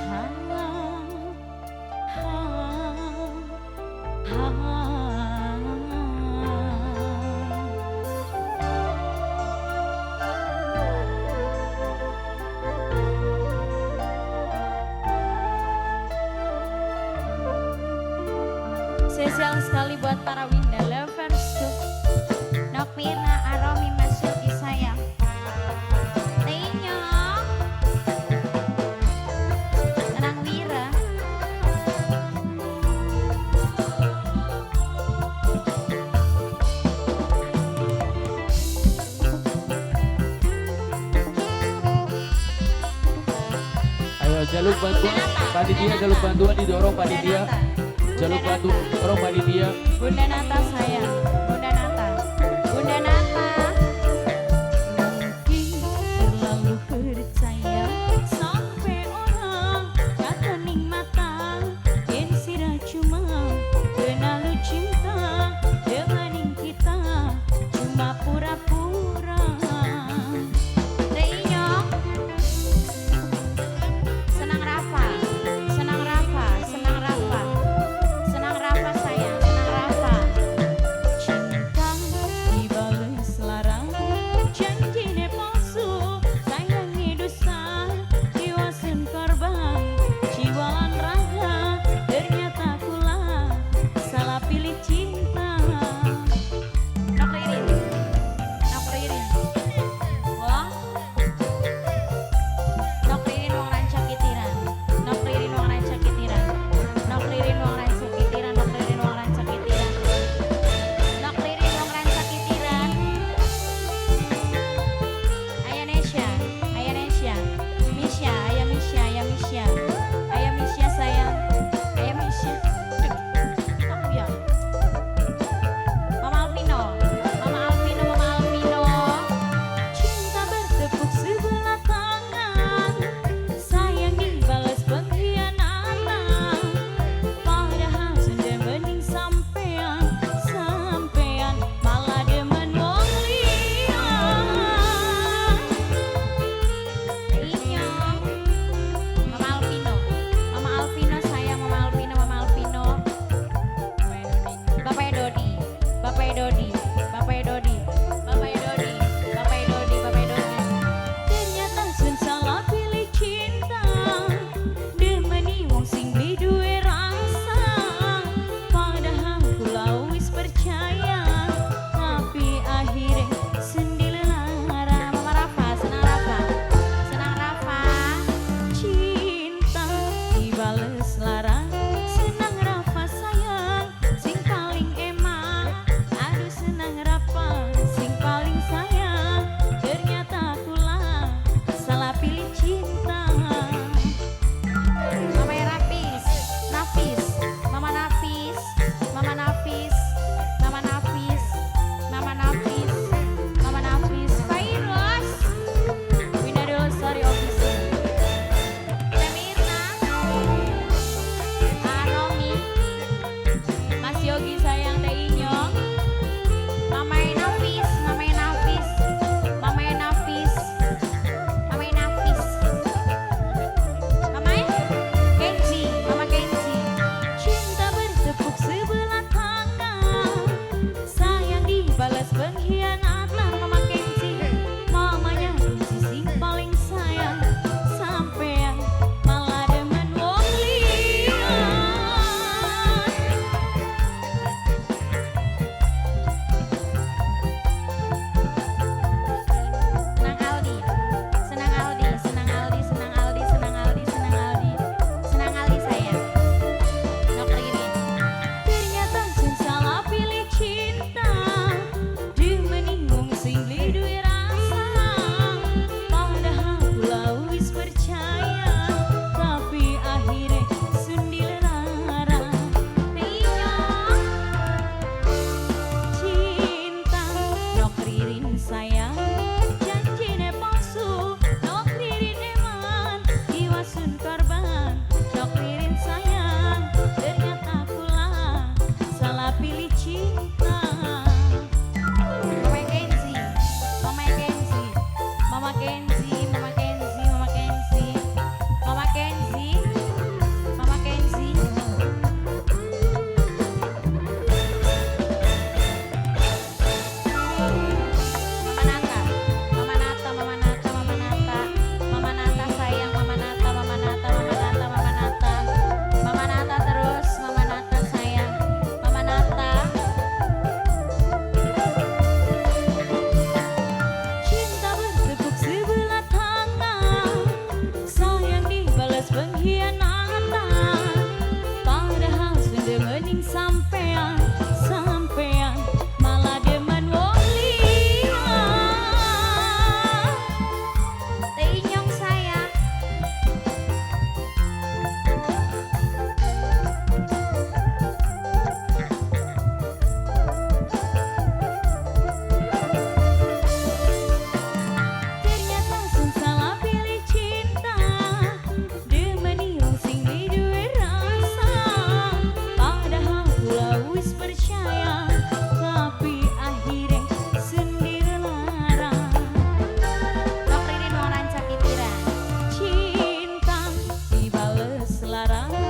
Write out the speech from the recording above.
Ha, ha, ha. Spesial sekali buat para Winda lovers tuh. Nok Mirna Aromi Masuki sayang. Tenyo. Tenang Wira. Ayo jaluk bantuan panitia, jaluk bantuan didorong panitia. Jaluk bantuan dorong panitia. Bunda Nata sayang, Bunda Nata. Bunda Nata. Mungkin terlalu percaya sampai orang kata ning mata yen sira cuma terlalu cinta dengan kita cuma pura-pura. Tenyo. Senang Rafa. Senang Rafa, senang Rafa. Senang Rafa sayang, senang Rafa. Cinta Pengkhianatan. Padahal sudah mening sampean, sampean malah demen wong liya. Teinyong sayang. Ternyata sun salah pilih cinta, demeni wong sing duwe rasa. Padahal kula wis percaya, tapi akhirnya sendiri lara. Nok Ririn wong rancak kitiran. Cinta dibales lara.